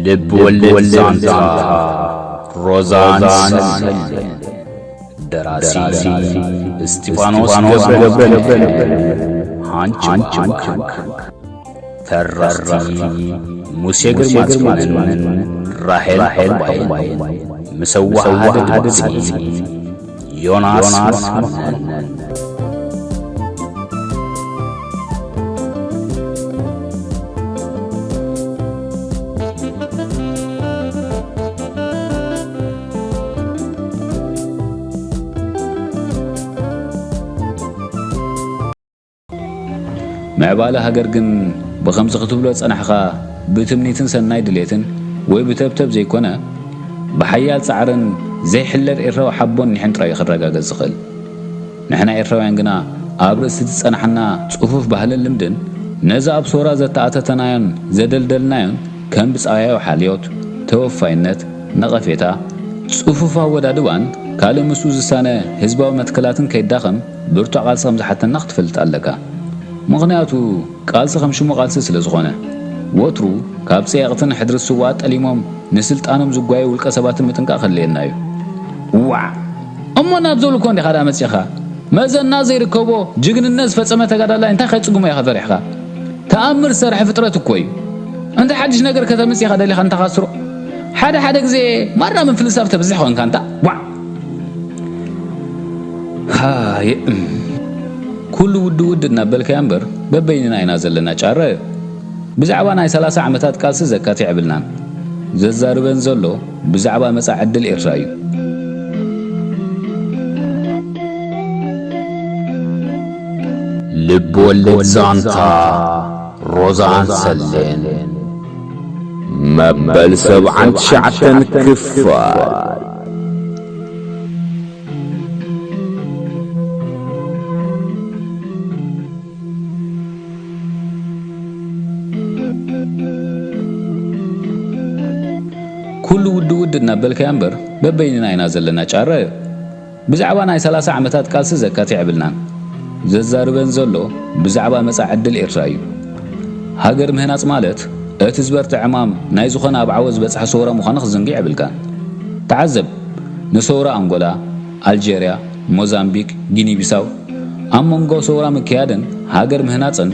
ልብ ወለድ ዛንታ ሮዛን ሰልም። ደራሲ እስጢፋኖስ ገብረ ገብረ። ሃንች ሃንች። ተረኽቲ ሙሴ ግርማጽዮንን ራሄል ዑቕባይን። ምስ ኣወሃህደ ድምጺ ዮናስ መኮነን። ምዕባለ ሃገር ግን ብኸምዚ ክትብሎ ዝጸናሕካ ብትምኒትን ሰናይ ድሌትን ወይ ብተብተብ ዘይኮነ፣ ብሓያል ጻዕርን ዘይሕለል ኤርትራዊ ሓቦን ኒሕን ጥራይ እዩ ክረጋገጽ ዝኽእል። ንሕና ኤርትራውያን ግና ኣብ ርእሲ እቲ ዝጸናሓና ጽፉፍ ባህልን ልምድን፣ ነዚ ኣብ ሶራ ዘተኣታተናዮን ዘደልደልናዮን ከም ብጻያዊ ሓልዮት፣ ተወፋይነት፣ ነቐፌታ፣ ጽፉፍ ኣወዳድባን ካልእ ምስኡ ዝሳነ ህዝባዊ መትከላትን ከይዳኸም ብርቱዕ ቃልሲ ከም ዝሓተና ክትፈልጥ ኣለካ። ምኽንያቱ ቃልሲ ከም ሽሙ ቃልሲ ስለ ዝኾነ፣ ወትሩ ካብ ጸየቕትን ሕድሪ ስውኣት ጠሊሞም ንስልጣኖም ዝጓዩ ውልቀ ሰባትን ምጥንቃቕ ከድልየና እዩ። ዋዕ! እሞ ናብ ዘብልኮ እንዲኻ ደኣ መጺኻ? መዘና ዘይርከቦ ጅግንነት ዝፈጸመ ተጋዳላይ እንታይ ከይጽግሞ ኢኻ ፈሪሕካ? ተኣምር ዝሰርሐ ፍጥረት እኮ እዩ። እንታይ ሓድሽ ነገር ከተምጽእ ኢኻ ደሊኻ እንተኻስሮ? ሓደ ሓደ ግዜ ማራ ምፍልሳፍ ተብዝሕ ኾንካ እንታ። ዋዕ! ሃየ፣ እም። ኩሉ ውድ ውድ እናበልካያ እምበር በበይንና ኢና ዘለና ጫረ። ብዛዕባ ናይ ሰላሳ ዓመታት ቃልሲ ዘካትዕ የብልናን። ዘዛርበን ዘሎ ብዛዕባ መጻኢ ዕድል ኤርትራ እዩ። ልብ ወለድ ዛንታ ሮዛን ሰሌን መበል ሰብዓን ትሽዓተን ክፋል። ኩሉ ውድ ውድ እናበልካያ እምበር በበይንና ኢና ዘለና ጫረ። ብዛዕባ ናይ ሰላሳ ዓመታት ቃልሲ ዘካትዕ የብልናን። ዘዛርበን ዘሎ ብዛዕባ መጻኢ ዕድል ኤርትራ እዩ። ሃገር ምህናጽ ማለት እቲ ዝበርትዕ ዕማም ናይ ዝኾነ ኣብ ዓወት ዝበጽሐ ሰውራ ምዃኑ ክትዝንግዕ የብልካን። ተዓዘብ፣ ንሰውራ ኣንጎላ፣ ኣልጀርያ፣ ሞዛምቢክ፣ ጊኒ ቢሳው ኣብ መንጎ ሰውራ ምክያድን ሃገር ምህናጽን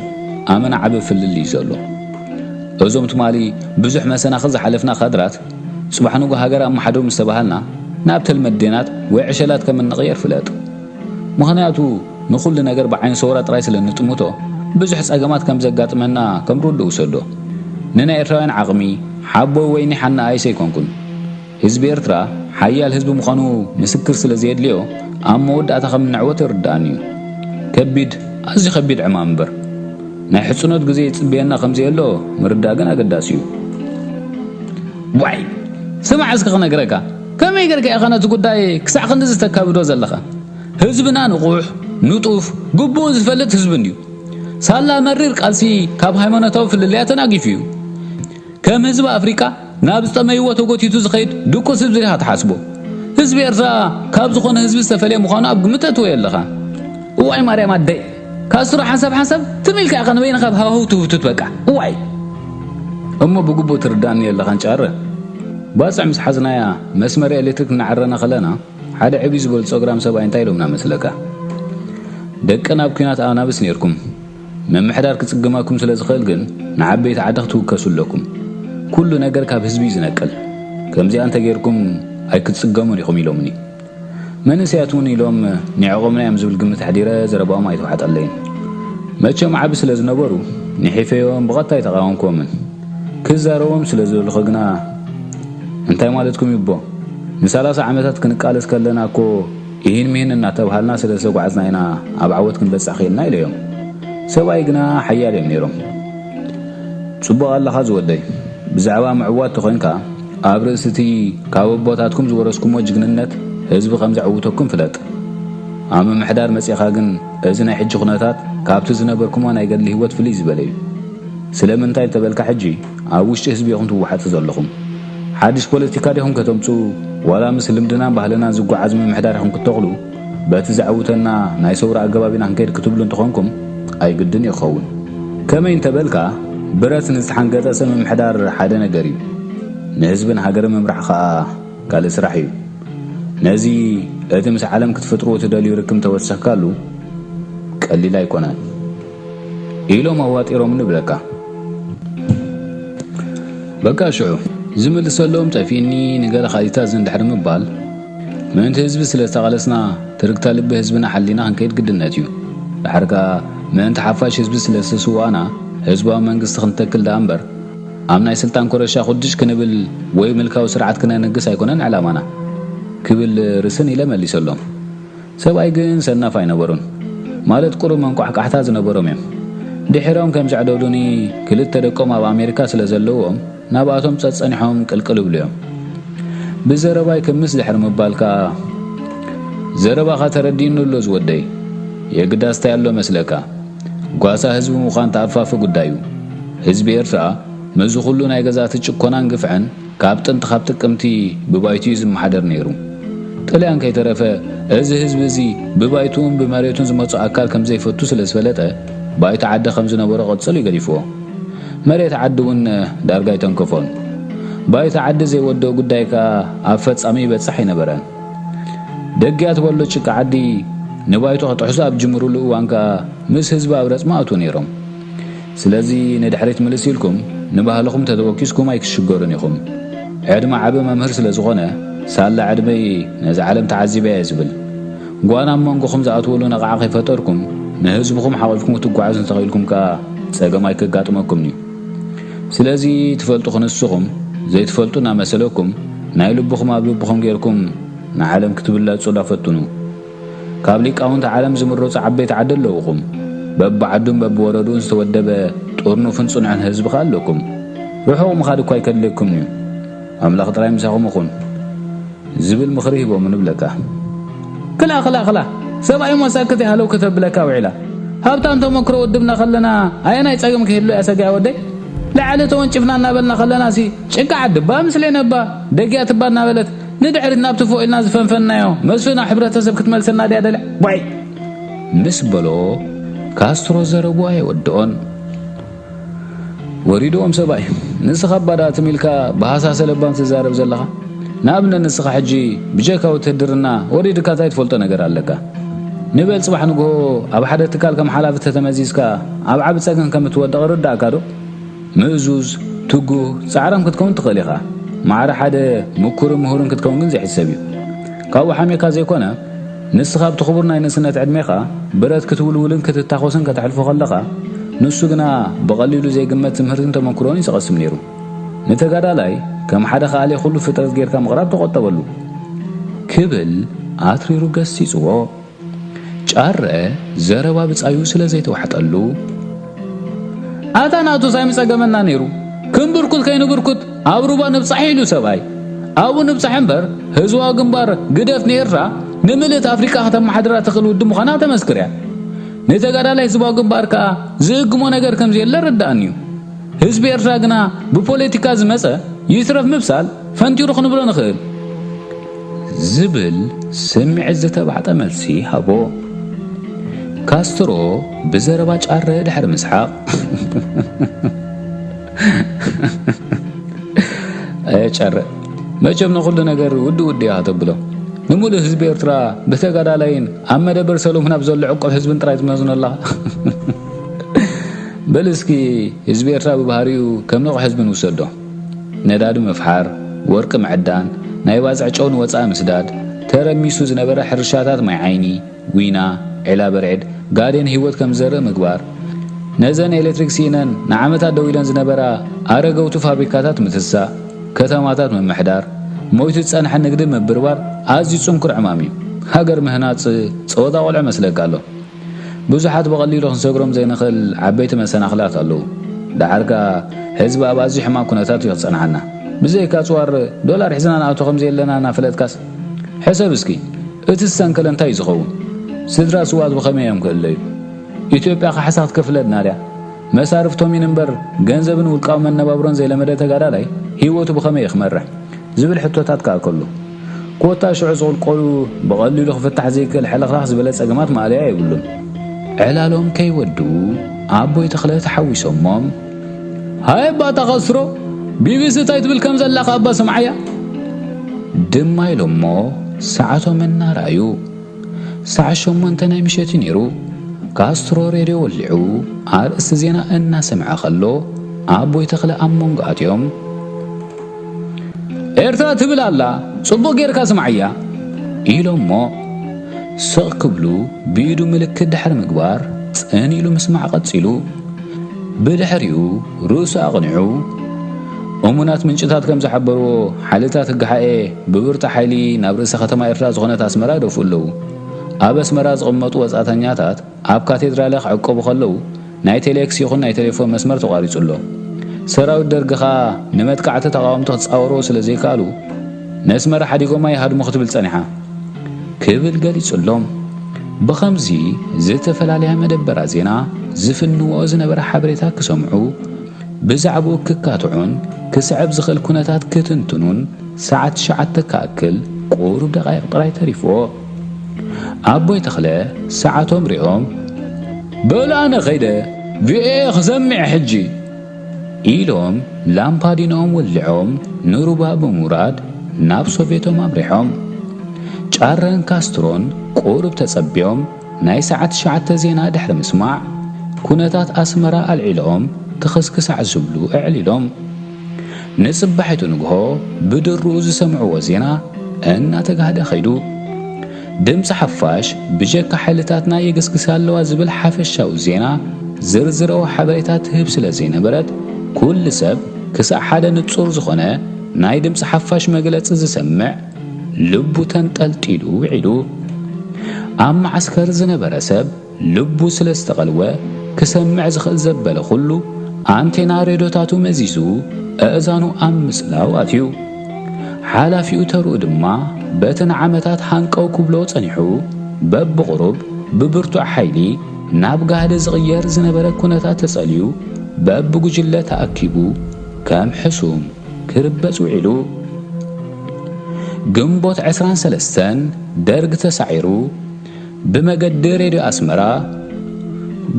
ኣመና ዓቢ ፍልልይ እዩ ዘሎ። እዞም ትማሊ ብዙሕ መሰናኽል ዝሓለፍና ካድራት፣ ጽባሕ ንግሆ ሃገር ኣመሓድሩ ምስ ተባሃልና፣ ናብ ተልመዴናት ወይ ዕሸላት ከም እንቕየር ፍለጥ። ምኽንያቱ፣ ንኹሉ ነገር ብዓይኒ ሰውራ ጥራይ ስለ እንጥምቶ፣ ብዙሕ ጸገማት ከም ዘጋጥመና ከም ርዱእ ውሰዶ። ንናይ ኤርትራውያን ዓቕሚ፣ ሓቦ ወይ ኒሕ ኣነኣኢሰ ኣይኮንኩን። ህዝቢ ኤርትራ ሓያል ህዝቢ ምዃኑ ምስክር ስለ ዘየድልዮ፣ ኣብ መወዳእታ ከም እንዕወት ይርድኣኒ እዩ። ከቢድ፣ ኣዝዩ ከቢድ ዕማም እምበር፣ ናይ ሕጽኖት ግዜ ይጽበየና ከም ዘየሎ ምርዳእ ግን ኣገዳሲ እዩ። ዋይ! ስማዕ እስኪ ክነግረካ፣ ከመይ ጌርካ ኢኻ ነቲ ጉዳይ ክሳዕ ክንድዚ ተካብዶ ዘለኻ? ህዝብና ንቑሕ፣ ንጡፍ፣ ግቡኡ ዝፈልጥ ህዝቢ እንድዩ። ሳላ መሪር ቃልሲ ካብ ሃይማኖታዊ ፍልልያት ተናጊፉ እዩ። ከም ህዝቢ ኣፍሪቃ ናብ ዝጠመይዎ ተጎቲቱ ዝኸይድ ድቁስ ህዝቢ ኢኻ ትሓስቦ። ህዝቢ ኤርትራ ካብ ዝኾነ ህዝቢ ዝተፈልየ ምዃኑ ኣብ ግምት ተእትዎ ኣለኻ። እዋይ ማርያም ኣደይ፣ ካስትሮ ሓንሳብ ሓንሳብ ትም ኢልካ ኢኻ ንበይንኻ ብሃዋህው ትህውትት በቃ። እዋይ! እሞ ብግቡእ ትርዳእኒ ኣለኻን ጫረ። ባጽዕ ምስ ሓዝናያ መስመር ኤሌክትሪክ እናዓረና ከለና ሓደ ዕብይ ዝበሉ ጸጉራም ሰብኣይ እንታይ ኢሎምና መስለካ? ደቅና ኣብ ኲናት ኣናብስ ኔርኩም። ምምሕዳር ክጽግመኩም ስለ ዝኽእል ግን ንዓበይቲ ዓዲ ክትውከሱ ኣለኩም። ኩሉ ነገር ካብ ህዝቢ እዩ ዝነቅል። ከምዚኣ እንተጌርኩም ኣይክትጽገሙን ኢኹም ኢሎምኒ። መንእሰያት እውን ኢሎም ንዕቖምና እዮም ዝብል ግምት ኣሕዲረ ዘረባኦም ኣይተዋሕጠለይን። መቸም ዓቢ ስለ ዝነበሩ ንሒፈዮም ብቐጥታ ኣይተቓወምኩዎምን። ክዛረቦም ስለ ዝደለኹ ግና እንታይ ማለትኩም ይቦ? ንሰላሳ ዓመታት ክንቃለስ ከለና እኮ ኢሂን ሚሂን እናተባሃልና ስለ ዝተጓዓዝና ኢና ኣብ ዓወት ክንበጽሕ ክኢልና ኢለዮም። ሰብኣይ ግና ሓያል እዮም ነይሮም። ጽቡቕ ኣለኻ ዝወደይ። ብዛዕባ ምዕዋት ተኾይንካ ኣብ ርእሲ እቲ ካብ ኣቦታትኩም ዝወረስኩሞ ጅግንነት ህዝቢ ከም ዘዕውተኩም ፍለጥ። ኣብ ምምሕዳር መጺኻ ግን እዚ ናይ ሕጂ ኩነታት ካብቲ ዝነበርኩሞ ናይ ገድሊ ህይወት ፍልይ ዝበለ እዩ። ስለምንታይ እንተበልካ ሕጂ ኣብ ውሽጢ ህዝቢ ኢኹም ትወሓጡ ዘለኹም። ሓድሽ ፖለቲካ ዲኹም ከተምጽኡ ዋላ ምስ ልምድናን ባህልናን ዝጓዓዝ ምምሕዳር ኢኹም ክትተኽሉ በቲ ዘዕውተና ናይ ሰውራ ኣገባብ ኢና ክንከይድ ክትብሉ እንተኾንኩም ኣይግድን እዩ ክኸውን። ከመይ እንተበልካ ብረት ንዝተሓንገጠ ሰብ ምምሕዳር ሓደ ነገር እዩ። ንህዝብን ሃገርን ምምራሕ ኸኣ ካልእ ስራሕ እዩ። ነዚ እቲ ምስ ዓለም ክትፍጥርዎ ትደልዩ ርክም ተወሰኽካሉ ቀሊል ኣይኮነን ኢሎም ኣዋጢሮም ንብለካ። በቃ ሽዑ ዝምልሰሎም ጠፊእኒ፣ ንገለ ካልኢታት ዝንድሕሪ ምባል፣ ምእንቲ ህዝቢ ስለ ዝተቓለስና ትርግታ ልቢ ህዝብና ሓሊና ክንከይድ ግድነት እዩ። ድሓር ከኣ ምእንቲ ሓፋሽ ህዝቢ ስለ ዝተስዋእና ህዝባዊ መንግስቲ ክንተክል ደኣ እምበር ኣብ ናይ ስልጣን ኮረሻ ኩድሽ ክንብል ወይ ምልካዊ ስርዓት ክነንግስ ኣይኮነን ዕላማና ክብል ርስን ኢለ መሊሰሎም። ሰብኣይ ግን ሰናፍ ኣይነበሩን። ማለት ቁሩብ መንቋሕቋሕታ ዝነበሮም እዮም። ድሒሮም ከም ዘዕደዱኒ ክልተ ደቆም ኣብ ኣሜሪካ ስለ ዘለዎም ናብኣቶም ጸጸኒሖም ቅልቅል ይብሉ እዮም። ብዘረባይ ክምስ ድሕሪ ምባል ከኣ ዘረባኻ ተረዲእኒ ኣሎ ዝወደይ። የግዳስ እንታይ ኣሎ መስለካ? ጓሳ ህዝቢ ምዃን ተኣፋፊ ጉዳይ እዩ። ህዝቢ ኤርትራ ምስዚ ኩሉ ናይ ገዛእቲ ጭኮናን ግፍዕን ካብ ጥንቲ ካብ ጥቅምቲ ብባይቱ እዩ ዝመሓደር ነይሩ። ጥልያን ከይተረፈ እዚ ህዝቢ እዚ ብባይቱን ብመሬቱን ዝመጾ ኣካል ከም ዘይፈቱ ስለ ዝፈለጠ ባይቶ ዓዲ ከም ዝነበሮ ቅጽል እዩ ገዲፍዎ። መሬት ዓዲ እውን ዳርጋ ኣይተንከፎን። ባይቶ ዓዲ ዘይወደኦ ጉዳይ ከኣ ኣብ ፈጻሚ ይበጽሕ ኣይነበረን። ደግያ ትበሎ ጭቃ ዓዲ ንባይቶ ክጥሕሱ ኣብ ዝጅምሩሉ እዋን ከኣ ምስ ህዝቢ ኣብ ረጽሚ ኣትዉ ነይሮም። ስለዚ ንድሕሪት ምልስ ኢልኩም ንባህልኹም ተተወኪስኩም ኣይክትሽገሩን ኢኹም። ዕድመ ዓቢ መምህር ስለ ዝኾነ ሳላ ዕድመይ ነዛ ዓለም ተዓዚበ እየ ዝብል። ጓና ኣብ መንጎኹም ዝኣትወሉ ነቓዕ ከይፈጠርኩም ንህዝብኹም ሓቒፍኩም ክትጓዓዙ እንተኽኢልኩም ከኣ ጸገም ኣይከጋጥመኩምን እዩ። ስለዚ ትፈልጡ ክንስኹም ዘይትፈልጡ እናመሰለኩም ናይ ልብኹም ኣብ ልብኹም ጌርኩም ንዓለም ክትብለጹላ ፈትኑ። ካብ ሊቃውንቲ ዓለም ዝምረጹ ዓበይቲ ዓዲ ኣለውኹም። በብዓዱን በብወረድኡን ዝተወደበ ጥርኑፍን ጽኑዕን ህዝቢ ከኣ ኣለኩም። ርሑቕ ምኻድ እኳ ኣይከድለኩም እዩ። ኣምላኽ ጥራይ ምሳኹም ይኹን ዝብል ምኽሪ ሂቦም ንብለካ። ክላ ክላ ክላ ሰብኣይ ሞሳክት ያህለው ከተብለካ ውዒላ። ሃብታም ተመክሮ ውድብና ከለና ኣየናይ ጸገም ክህሉ እያ ሰጋይ ወደይ? ላዕሊ ተወንጭፍና እናበልና ከለና ሲ ጭቃ ዓድባ ምስሌነባ ደግያ ትባ እናበለት ንድሕሪት ናብቲ ፎእ ኢልና ዝፈንፈንናዮ መስፍን ኣብ ሕብረተሰብ ክትመልሰና ድያ ደልያ? ዋይ! ምስ በሎ ካስትሮ ዘረቡ ኣየወድኦን። ወሪድዎም ሰብኣይ፣ ንስኻ እባ ደኣ ትም ኢልካ ብሃሳሰ ለባም ትዛረብ ዘለኻ? ንኣብነት ንስኻ ሕጂ ብጀካ ውትህድርና ወሪድካ እንታይ ትፈልጦ ነገር ኣለካ? ንበል ጽባሕ ንግሆ ኣብ ሓደ ትካል ከም ሓላፊ ተተመዚዝካ ኣብ ዓቢ ጸገም ከም እትወድቕ ርዳእካ ዶ? ምእዙዝ፣ ትጉህ፣ ጻዕራም ክትከውን ትኽእል ኢኻ። ማዕረ ሓደ ምኩርን ምሁርን ክትከውን ግን ዘይሕሰብ እዩ። ካብኡ ሓሚኻ ዘይኮነ፣ ንስኻ ኣብቲ ክቡር ናይ ንእስነት ዕድሜኻ ብረት ክትውልውልን ክትታኾስን ከተሕልፎ ከለኻ፣ ንሱ ግና ብቐሊሉ ዘይግመት ትምህርትን ተመክሮን እዩ ዝቐስም ነይሩ። ንተጋዳላይ ከም ሓደ ከኣልየ ኩሉ ፍጥረት ጌርካ ምቕራብ ተቖጠበሉ። ክብል ኣትሪሩ ገሲጽዎ። ጫረ ዘረባ ብጻዩ ስለ ዘይተዋሕጠሉ፣ ኣታ ናቱስ ኣይምጸገመና ነይሩ። ክንብርኩት ከይንብርኩት ኣብ ሩባ ንብጻሕ ኢሉ ሰብኣይ። ኣብኡ ንብጻሕ እምበር ህዝባዊ ግንባር ግደፍ ንኤርትራ ንምልእቲ ኣፍሪቃ ከተመሓድራ ትኽእል ውድብ ምዃና ተመስክር እያ። ንተጋዳላይ ህዝባዊ ግንባር ከኣ ዝእግሞ ነገር ከም ዘየለ ርዳእኒ እዩ። ህዝቢ ኤርትራ ግና ብፖለቲካ ዝመጸ ይትረፍ ምብሳል ፈንቲሩ ክንብሎ ንኽእል። ዝብል ስምዒት ዝተባዕጠ መልሲ ሃቦ። ካስትሮ ብዘረባ ጫረ ድሕሪ ምስሓቕ። ኣየ ጫረ፣ መቸም ንኹሉ ነገር ውዲ ውዲ ኢኻ ተብሎ። ንምሉእ ህዝቢ ኤርትራ ብተጋዳላይን ኣብ መደበር ሰሎሙን ኣብ ዘሎ ዕቁብ ህዝብን ጥራይ ትመዝኖ ኣለኻ። በል እስኪ ህዝቢ ኤርትራ ብባህሪኡ ከም ንቑሕ ህዝቢ ንውሰዶ። ነዳዲ ምፍሓር፣ ወርቂ ምዕዳን፣ ናይ ባጽዕ ጨው ንወጻኢ ምስዳድ፣ ተረሚሱ ዝነበረ ሕርሻታት ማይ ዓይኒ፣ ዊና፣ ዒላ በርዕድ፣ ጋዴን ህይወት ከም ዝዘርእ ምግባር፣ ነዘን ኤሌክትሪክ ስኢነን ንዓመታት ደው ኢለን ዝነበራ ኣረገውቲ ፋብሪካታት ምትሳእ፣ ከተማታት ምምሕዳር፣ ሞይቱ ዝጸንሐ ንግዲ ምብርባር ኣዝዩ ጽንኩር ዕማም እዩ። ሃገር ምህናጽ ጸወታ ቆልዑ መስለካ ኣሎ። ብዙሓት ብቐሊሉ ክንሰግሮም ዘይንኽእል ዓበይቲ መሰናኽላት ኣለዉ። ደሓር ከኣ ህዝቢ ኣብ ኣዝዩ ሕማቕ ኩነታት እዩ ክጸንሓና። ብዘይካ ኣጽዋር ዶላር ሒዝና ንኣቱ ከም ዘየለና እናፈለጥካስ፣ ሕሰብ እስኪ፣ እቲ ዝሰንከለ እንታይ እዩ ዝኸውን? ስድራ ስዉኣት ብኸመይ እዮም ክእለዩ? ኢትዮጵያ ካሕሳ ክትከፍለልና ድያ? መሳርፍቶም ይንበር ገንዘብን ውልቃዊ መነባብሮን ዘይለመደ ተጋዳላይ ህይወቱ ብኸመይ እዩ ክመርሕ? ዝብል ሕቶታት ከኣ ከሎ፣ ኮታ ሽዑ ዝቕልቀሉ ብቐሊሉ ክፍታሕ ዘይክእል ሕልኽላኽ ዝበለ ጸገማት ማእለያ የብሉን። ዕላሎም ከይወድኡ ኣቦይ ተኽለ ተሓዊሶሞም፣ ሃየ ባታ ካስትሮ፣ ቢቢሲ እንታይ ትብል ከም ዘላ ከኣባ ስምዓያ። ድማ ኢሎሞ ሰዓቶም እናረኣዩ። ሰዓት ሸሞንተ ናይ ምሸት እዩ ነይሩ። ካስትሮ ሬድዮ ወሊዑ ኣርእስቲ ዜና እናሰምዐ ከሎ ኣቦይ ተኽለ ኣብ መንጎ ኣትዮም። ኤርትራ ትብል ኣላ፣ ጽቡቕ ጌርካ ስምዓያ ኢሎሞ ስቕ ክብሉ ብኢዱ ምልክት ድሕሪ ምግባር ጽን ኢሉ ምስማዕ ቀጺሉ። ብድሕሪኡ ርእሱ ኣቕኒዑ፣ እሙናት ምንጭታት ከም ዝሓበርዎ፣ ሓይልታት ህግሓኤ ብብርቱ ሓይሊ ናብ ርእሰ ከተማ ኤርትራ ዝኾነት ኣስመራ ይደፍኡ ኣለዉ። ኣብ ኣስመራ ዝቕመጡ ወጻእተኛታት ኣብ ካቴድራለ ክዕቆቡ ከለዉ፣ ናይ ቴሌክስ ይኹን ናይ ቴሌፎን መስመር ተቋሪጹ ኣሎ። ሰራዊት ደርጊ ኸኣ ንመጥቃዕቲ ተቓወምቲ ክጻወርዎ ስለ ዘይከኣሉ፣ ነስመራ ሓዲጎማ ይሃድሙ ክትብል ጸኒሓ። ክብል ገሊጹሎም። ብኸምዚ ዝተፈላለያ መደበራት ዜና ዝፍንዎ ዝነበረ ሓበሬታ ክሰምዑ፣ ብዛዕባኡ ክካትዑን ክስዕብ ዝኽእል ኩነታት ክትንትኑን ሰዓት ትሽዓተ ክኣክል ቁሩብ ደቓይቕ ጥራይ ተሪፍዎ። ኣቦይ ተኽለ ሰዓቶም ሪኦም፣ "በሉ ኣነ ኸይደ፣ ቪኦኤ ክሰምዕ ሕጂ!" ኢሎም ላምፓዲኖኦም ወሊዖም ንሩባ ብምውራድ ናብ ሶፌቶም ኣምሪሖም። ጫረን ካስትሮን ቁሩብ ተጸቢዮም ናይ ሰዓት ትሽዓተ ዜና ድሕሪ ምስማዕ፣ ኩነታት ኣስመራ ኣልዒሎም ትኽስክሳዕ ዝብሉ ኣዕሊሎም። ንጽባሒቱ ንግሆ ብድርኡ ዝሰምዕዎ ዜና እናተጋህደ ኸይዱ። ድምጺ ሓፋሽ ብጀካ ሓይልታትና የገስግሳ ኣለዋ ዝብል ሓፈሻዊ ዜና ዝርዝራዊ ሓበሬታ ትህብ ስለ ዘይነበረት፣ ኩሉ ሰብ ክሳዕ ሓደ ንጹር ዝኾነ ናይ ድምጺ ሓፋሽ መግለጺ ዝሰምዕ ልቡ ተንጠልጢሉ ውዒሉ። ኣብ መዓስከር ዝነበረ ሰብ ልቡ ስለ ዝተቐልወ፣ ክሰምዕ ዝኽእል ዘበለ ኩሉ ኣንቴና ሬድዮታቱ መዚዙ ኣእዛኑ ኣብ ምጽላው ኣትዩ። ሓላፊኡ ተርኡ ድማ በቲ ንዓመታት ሃንቀው ክብሎ ጸኒሑ፣ በብቑሩብ ብብርቱዕ ሓይሊ ናብ ጋህዲ ዝቕየር ዝነበረ ኩነታት ተጸልዩ፣ በብጉጅለ ተኣኪቡ ከም ሕሱም ክርበጽ ውዒሉ። ግንቦት ዕስራን ሰለስተን ደርግ ተሳዒሩ፣ ብመገዲ ሬድዮ ኣስመራ፣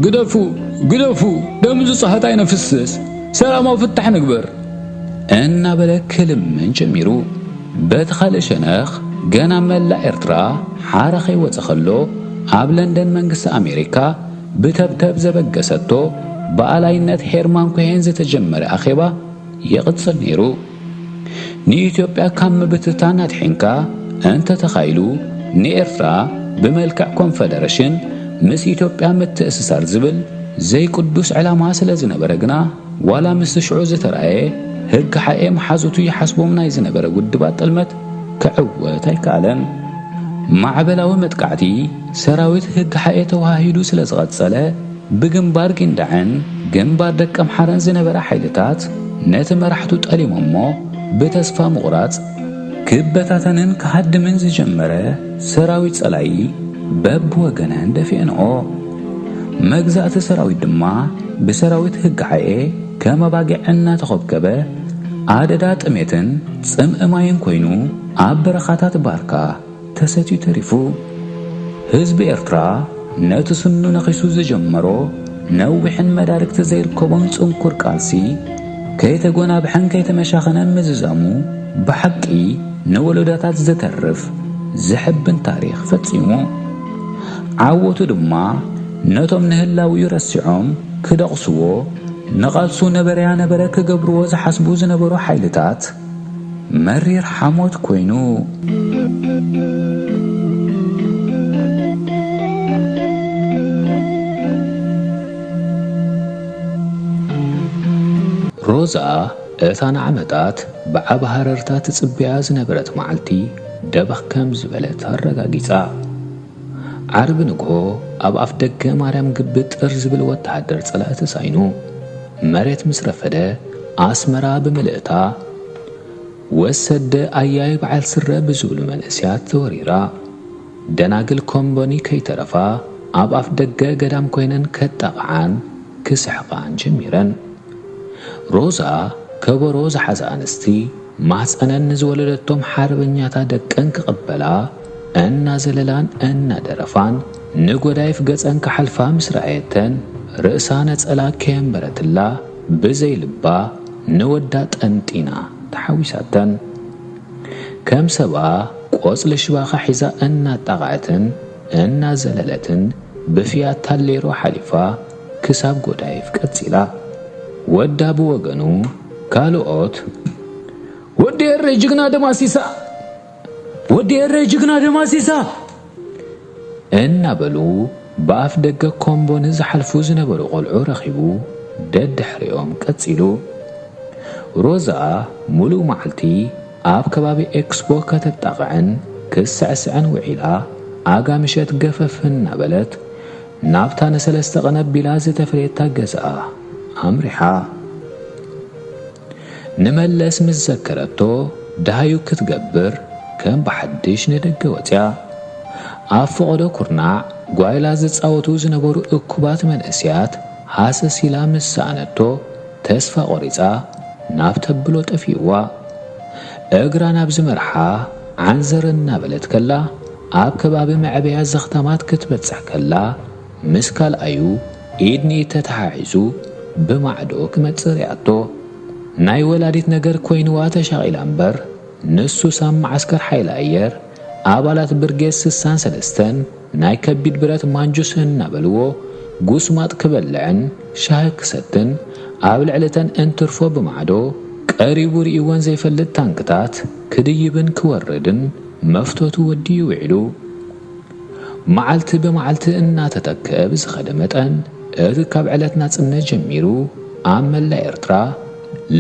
"ግደፉ፣ ግደፉ፣ ደም ንጹሃት ኣይነፍስስ፣ ሰላማዊ ፍታሕ ንግበር" እናበለ ክልምን ጀሚሩ። በቲ ካልእ ሸነኽ፣ ገና መላእ ኤርትራ ሓራ ከይወጸ ከሎ፣ ኣብ ለንደን መንግስቲ ኣሜሪካ ብተብተብ ዘበገሰቶ፣ ብኣላይነት ሄርማን ኮሄን ዝተጀመረ ኣኼባ ይቕጽል ነይሩ። ንኢትዮጵያ ካብ ምብትታን ኣድሒንካ እንተ ተኻኢሉ፣ ንኤርትራ ብመልክዕ ኮንፈደረሽን ምስ ኢትዮጵያ ምትእስሳር ዝብል ዘይቅዱስ ዕላማ ስለ ዝነበረ ግና፣ ዋላ ምስቲ ሽዑ ዝተራእየ ህግሓኤ መሓዙቱ ይሓስቦም ናይ ዝነበረ ውድባት ጥልመት ክዕወት ኣይከኣለን። ማዕበላዊ መጥቃዕቲ ሰራዊት ህግሓኤ ተወሃሂዱ ስለ ዝቐጸለ፣ ብግንባር ጊንዳዕን ግንባር ደቀምሓረን ዝነበራ ሓይልታት ነቲ መራሕቱ ጠሊሞሞ፣ ብተስፋ ምቑራጽ ክበታተንን ክሃድምን ዝጀመረ ሰራዊት ጸላኢ በብወገነን ደፊአንኦ። መግዛእቲ ሰራዊት ድማ ብሰራዊት ህግሓኤ ከም ኣባጊዕ እናተኾብከበ፣ ኣደዳ ጥሜትን ጽምኢ ማይን ኮይኑ ኣብ በረኻታት ባርካ ተሰትዩ ተሪፉ። ህዝቢ ኤርትራ ነቲ ስኑ ነኺሱ ዝጀመሮ ነዊሕን መዳርግቲ ዘይርከቦን ጽንኩር ቃልሲ፣ ከይተጎናብሐን ከይተመሻኸነን ምዝዛሙ ብሓቂ ንወለዶታት ዝተርፍ ዘሕብን ታሪኽ ፈጺሙ። ዓወቱ ድማ ነቶም ንህላዊኡ ረሲዖም ክደቕስዎ፣ ንቓልሱ ነበረያ ነበረ ክገብርዎ ዝሓስቡ ዝነበሩ ሓይልታት መሪር ሓሞት ኮይኑ። ሮዛ እታ ንዓመታት ብዓቢ ሃረርታ ትጽበያ ዝነበረት መዓልቲ ደበኽ ከም ዝበለት ኣረጋጊጻ። ዓርቢ ንግሆ ኣብ ኣፍ ደገ ማርያም ግቢ ጥር ዝብል ወተሃደር ጸላኢ ተሳኢኑ። መሬት ምስ ረፈደ ኣስመራ ብምልእታ፣ ወሰደ ኣያይ በዓል ስረ ብዝብሉ መንእሰያት ተወሪራ። ደናግል ኮምቦኒ ከይተረፋ ኣብ ኣፍ ደገ ገዳም ኮይነን ከጣቕዓን ክስሕቓን ጀሚረን። ሮዛ ከበሮ ዝሓዛ ኣንስቲ ማህጸነን ንዝወለደቶም ሓርበኛታ ደቀን ክቕበላ እናዘለላን እናደረፋን ንጎዳይፍ ገጸን ክሓልፋ ምስ ረኣየተን፣ ርእሳ ነጸላ ከየንበረትላ ብዘይ ልባ ንወዳ ጠንጢና ተሓዊሳተን። ከም ሰብኣ ቆጽሊ ሽባኻ ሒዛ እናጣቕዐትን እናዘለለትን ብፊያት ታሌሮ ሓሊፋ ክሳብ ጎዳይፍ ቀጺላ። ወዳ ብወገኑ ካልኦት "ወዲ ኤረይ ጅግና ደማሲሳ! ወዲ ኤረይ ጅግና ደማሲሳ!" እናበሉ ብኣፍ ደገ ኮምቦ ንዝሓልፉ ዝነበሩ ቆልዑ ረኺቡ ደድሕሪኦም ቀጺሉ። ሮዛ ሙሉእ መዓልቲ ኣብ ከባቢ ኤክስፖ ከተጣቕዕን ክስዕስዕን ውዒላ፣ ኣጋ ምሸት ገፈፍ እናበለት ናብታ ንሰለስተ ቀን ኣቢላ ዝተፈለየታ ገዛኣ ኣምሪሓ። ንመለስ ምስ ዘከረቶ ደሃዩ ክትገብር ከም ብሓድሽ ንደገ ወጽያ። ኣብ ፈቐዶ ኩርናዕ ጓይላ ዝጻወቱ ዝነበሩ እኩባት መንእሰያት ሃሰስ ኢላ ምስ ሰኣነቶ ተስፋ ቆሪጻ ናብ ተብሎ ጠፊእዋ። እግራ ናብ ዝመርሓ ዓንዘር እናበለት ከላ ኣብ ከባቢ መዕበያ ዘኽታማት ክትበጽሕ ከላ ምስ ካልኣዩ ኢድ ንኢድ ተተሓሒዙ ብማዕዶ ክመጽእ ርእያቶ። ናይ ወላዲት ነገር ኮይንዋ ተሻቒላ እምበር፣ ንሱስ ኣብ መዓስከር ሓይሊ ኣየር ኣባላት ብርጌድ ስሳን ሰለስተን ናይ ከቢድ ብረት ማንጁስ እናበልዎ ጉስማጥ ክበልዕን ሻሂ ክሰትን ኣብ ልዕሊ እተን እንትርፎ ብማዕዶ ቀሪቡ ርእይወን ዘይፈልጥ ታንክታት ክድይብን ክወርድን መፍቶቱ ወዲኡ ውዒሉ። መዓልቲ ብመዓልቲ እናተተክአ ብዝኸደ መጠን፣ እቲ ካብ ዕለት ናጽነት ጀሚሩ ኣብ መላእ ኤርትራ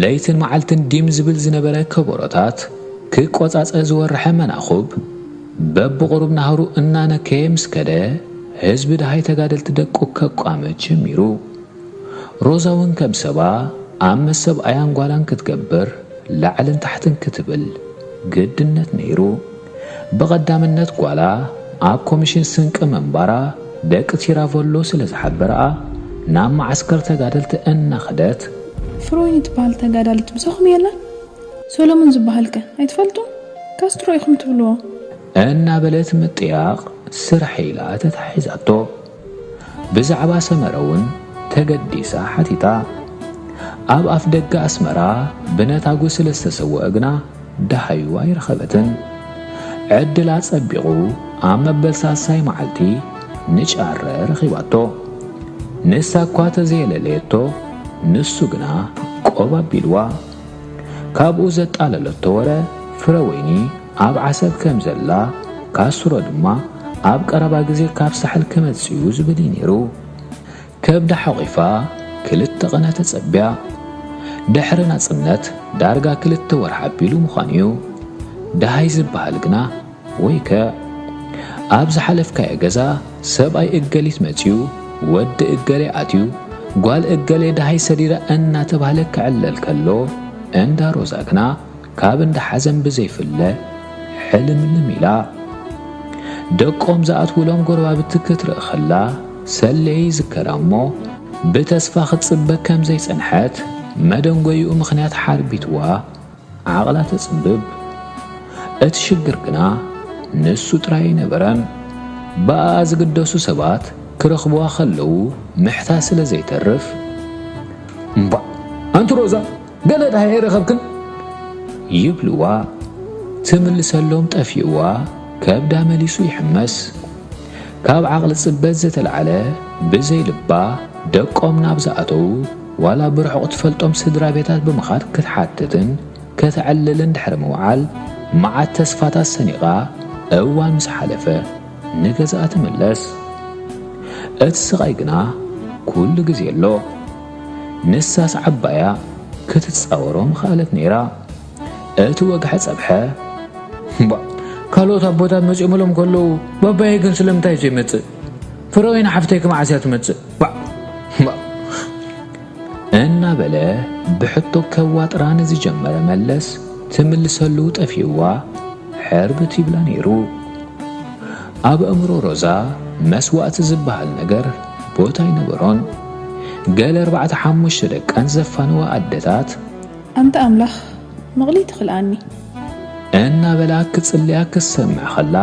ለይትን መዓልትን ዲም ዝብል ዝነበረ ከበሮታት ክቆጻጸ ዝወርሐ መናኹብ በብቑሩብ ናህሩ እናነከየ ምስ ከደ፣ ህዝቢ ደሃይ ተጋደልቲ ደቁ ከቋምት ጀሚሩ። ሮዛ እውን ከም ሰባ ኣብ መሰብኣያን ጓላን ክትገብር ላዕልን ታሕትን ክትብል ግድነት ነይሩ። ብቐዳምነት ጓላ ኣብ ኮሚሽን ስንቂ ምንባራ ደቂ ቲራቮሎ ስለ ዝሓበረኣ ናብ መዓስከር ተጋደልቲ እናኸደት፣ ፍሮይኒ ትበሃል ተጋዳሊት ምሳኹም የላን? ሶሎሞን ዝበሃልከ ኣይትፈልጡ? ካስትሮ ኢኹም ትብልዎ። እናበለት ምጥያቕ ስራሕ ኢላ ተታሒዛቶ። ብዛዕባ ሰመረ እውን ተገዲሳ ሓቲታ። ኣብ ኣፍ ደገ ኣስመራ ብነታጉ ስለ ዝተሰወአ ግና ደሃዩ ኣይረኸበትን። ዕድላ ጸቢቑ ኣብ መበል ሳልሳይ መዓልቲ ንጫረ ረኺባቶ። ንሳ እኳ ተዘየለለየቶ፣ ንሱ ግና ቆብ ኣቢልዋ። ካብኡ ዘጣለለቶ ወረ ፍረወይኒ ኣብ ዓሰብ ከም ዘላ፣ ካስትሮ ድማ ኣብ ቀረባ ግዜ ካብ ሳሕል ክመጽእ እዩ ዝብል እዩ ነይሩ። ከብዳ ሓቒፋ ክልተ ቐነ ተጸብያ። ድሕሪ ናጽነት ዳርጋ ክልተ ወርሒ ኣቢሉ ምዃኑ እዩ። ደሃይ ዝበሃል ግና ወይከ ኣብ ዝሓለፍካዮ ገዛ ሰብኣይ እገሊት መጽዩ፣ ወዲ እገሌ ኣትዩ፣ ጓል እገሌ ደሃይ ሰዲዳ እናተባህለ ክዕለል ከሎ፣ እንዳ ሮዛ ግና ካብ እንዳ ሓዘን ብዘይፍለ ሕልምልም ኢላ። ደቆም ዝኣትውሎም ጎረባብቲ ክትርኢ ከላ ሰለየ ይዝከራ እሞ፣ ብተስፋ ክትጽበ ከም ዘይጸንሐት መደንጎይኡ ምኽንያት ሓርቢትዋ ዓቕላ ተጽብብ። እቲ ሽግር ግና ንሱ ጥራይ ኣይነበረን። ብኣኣ ዝግደሱ ሰባት ክረኽብዋ ከለዉ ምሕታት ስለ ዘይተርፍ፣ "እምባእ፣ ኣንቲ ሮዛ፣ ገለ ደሃይ ኣይረኸብክን?" ይብልዋ። ትምልሰሎም ጠፊእዋ፣ ከብዳ መሊሱ ይሕመስ። ካብ ዓቕሊ ጽበት ዝተላዕለ ብዘይ ልባ ደቆም ናብ ዝኣተዉ፣ ዋላ ብርሑቕ ትፈልጦም ስድራ ቤታት ብምኻድ ክትሓትትን ከተዕልልን ድሕሪ ምውዓል፣ መዓት ተስፋታት ሰኒቓ፣ እዋን ምስ ሓለፈ ንገዛኣ ትምለስ። እቲ ስቓይ ግና ኩሉ ግዜ ኣሎ። ንሳስ ዓባያ ክትጻወሮ ምኽኣለት ነይራ። እቲ ወግሐ ጸብሐ፣ "እምባ፣ ካልኦት ኣቦታት መጺኦምሎም ከለዉ፣ ባባየ ግን ስለምንታይ ዘይመጽእ? ፍረወይኒ ሓፍተይ ከ መዓስ እያ ትመጽእ? ባዕ፣ እምባ!" እናበለ ብሕቶ ከዋጥራ ንዝጀመረ መለስ ትምልሰሉ ጠፊእዋ፣ ሕርብት ይብላ ነይሩ። ኣብ ኣእምሮ ሮዛ መስዋእቲ ዝበሃል ነገር ቦታ ኣይነበሮን። ገለ ኣርባዕተ ሓሙሽተ ደቀን ዘፋንዋ ኣደታት፣ "ኣንታ ኣምላኽ፣ ምቕሊ ትኽልኣኒ!" እናበላ ክጽልያ ክትሰምዕ ከላ፣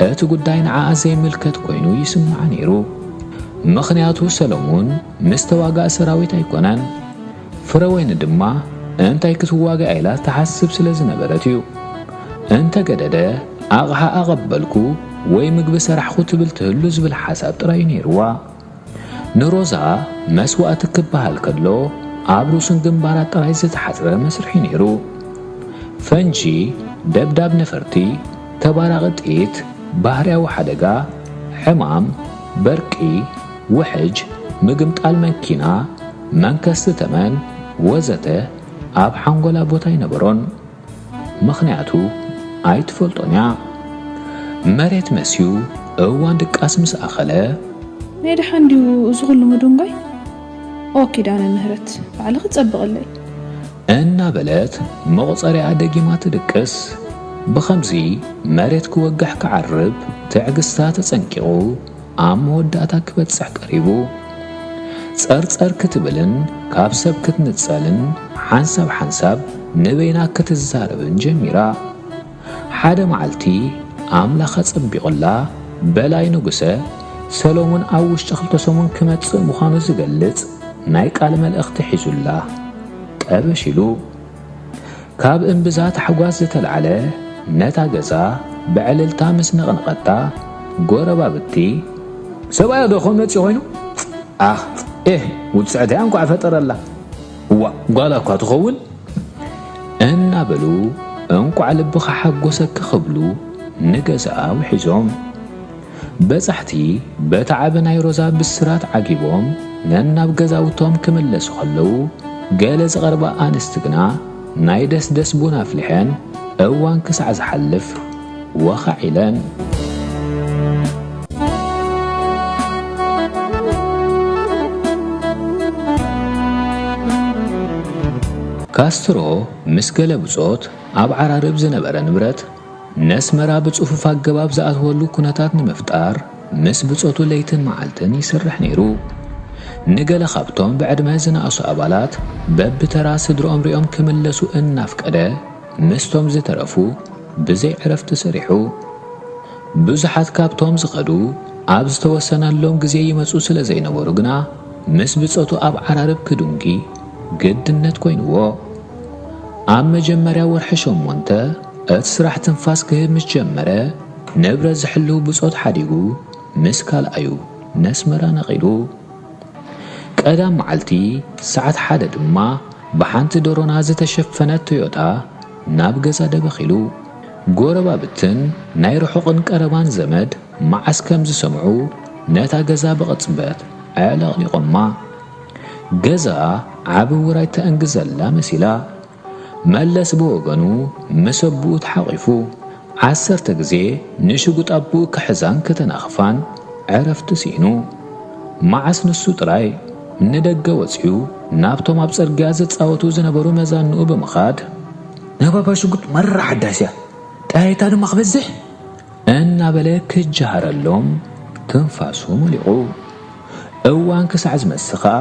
እቲ ጉዳይ ንዓኣ ዘይምልከት ኮይኑ ይስምዓ ነይሩ። ምኽንያቱ ሰለሙን ምስ ተዋጋኢ ሰራዊት ኣይኮነን። ፍረወይኒ ድማ እንታይ ክትዋጋእ ኢላ ትሓስብ ስለ ዝነበረት እዩ። እንተ ገደደ ኣቕሓ ኣቐበልኩ ወይ ምግቢ ሰራሕኹ ትብል ትህሉ ዝብል ሓሳብ ጥራይ እዩ ነይርዋ። ንሮዛ መስዋእቲ ክበሃል ከሎ ኣብ ርእሱን ግንባራ ጥራይ ዝተሓጽረ መስርሕ እዩ ነይሩ። ፈንጂ፣ ደብዳብ ነፈርቲ፣ ተባራቒ ጥይት፣ ባህርያዊ ሓደጋ፣ ሕማም፣ በርቂ፣ ውሕጅ፣ ምግምጣል መኪና፣ መንከስቲ ተመን ወዘተ ኣብ ሓንጎላ ቦታ ኣይነበሮን። ምኽንያቱ ኣይትፈልጦን እያ። መሬት መስዩ እዋን ድቃስ ምስ ኣኸለ ናይ ደሓን ድዩ እዚ ኩሉ ምድንጓይ? ኦ ኪዳነ ምህረት፣ ባዕልኺ ጸብቕለይ። እናበለት መቑጸሪኣ ደጊማ ትድቅስ። ብኸምዚ መሬት ክወግሕ ክዓርብ ትዕግስታ ተጸንቂቑ ኣብ መወዳእታ ክበጽሕ ቀሪቡ። ጸርጸር ክትብልን ካብ ሰብ ክትንጸልን ሓንሳብ ሓንሳብ ንበይና ክትዛረብን ጀሚራ። ሓደ መዓልቲ ኣምላኽ ኣጸቢቑላ በላይ ንጉሰ ሰሎሞን ኣብ ውሽጢ ክልተ ሰሙን ክመጽእ ምዃኑ ዝገልጽ ናይ ቃል መልእኽቲ ሒዙላ ጠበሽ ኢሉ። ካብ እምብዛ ታሕጓስ ዝተልዓለ ነታ ገዛ ብዕልልታ ምስ ነቕነቐታ፣ ጎረባብቲ፣ "ሰብኣያ ዶ ኾን መጺኡ ኾይኑ? ኣኽ፣ ኤህ፣ ውጽዕቲ እያ፣ እንቋዕ ፈጠረላ። እዋ፣ ጓላ እኳ ትኸውን?" እናበሉ እንቋዕ ልብኻ ሓጎሰኪ ክብሉ ንገዛኣ ውሒዞም። በጻሕቲ በቲ ዓቢ ናይ ሮዛ ብስራት ዓጊቦም ነናብ ገዛውቶም ክምለሱ ከለዉ፣ ገለ ዝቐርባ ኣንስቲ ግና ናይ ደስደስ ቡን ኣፍሊሐን እዋን ክሳዕ ዝሓልፍ ወኻዕ ኢለን። ካስትሮ ምስ ገለ ብጾት ኣብ ዓራርብ ዝነበረ ንብረት ነስመራ ብጽፉፍ ኣገባብ ዝኣትወሉ ኩነታት ንምፍጣር ምስ ብጾቱ ለይትን መዓልትን ይሰርሕ ነይሩ። ንገለ ካብቶም ብዕድመ ዝነኣሱ ኣባላት በብተራ ስድርኦም ሪኦም ክምለሱ እናፍቀደ፣ ምስቶም ዝተረፉ ብዘይ ዕረፍቲ ሰሪሑ። ብዙሓት ካብቶም ዝኸዱ ኣብ ዝተወሰነሎም ግዜ ይመጹ ስለ ዘይነበሩ ግና፣ ምስ ብጾቱ ኣብ ዓራርብ ክድንጒ ግድነት ኮይንዎ። ኣብ መጀመርያ ወርሒ ሸሞንተ እቲ ስራሕ ትንፋስ ክህብ ምስ ጀመረ፣ ንብረት ዝሕልው ብጾት ሓዲጉ ምስ ካልኣዩ ነስመራ ነቒሉ። ቀዳም መዓልቲ ሰዓት ሓደ ድማ ብሓንቲ ደሮና ዝተሸፈነት ቶዮታ ናብ ገዛ ደበኺሉ። ጎረባብትን ናይ ርሑቕን ቀረባን ዘመድ መዓስ ከም ዝሰምዑ ነታ ገዛ ብቕጽበት ኣዕለቕሊቖማ። ገዛ ዓቢ ውራይ ተእንግዘላ መሲላ። መለስ ብወገኑ ምስ ኣቦኡ ተሓቒፉ ዓሰርተ ግዜ ንሽጉጥ ኣቦኡ ክሕዛን ከተናኽፋን ዕረፍቲ ስኢኑ። መዓስ ንሱ ጥራይ ንደገ ወጺኡ ናብቶም ኣብ ጽርግያ ዝጻወቱ ዝነበሩ መዛንኡ ብምኻድ፣ "ናይ ባባ ሽጉጥ መራ ሓዳስ እያ፣ ጠያይታ ድማ ክበዝሕ?" እናበለ ክጀሃረሎም ትንፋሱ መሊቑ። እዋን ክሳዕ ዝመሲ ኸኣ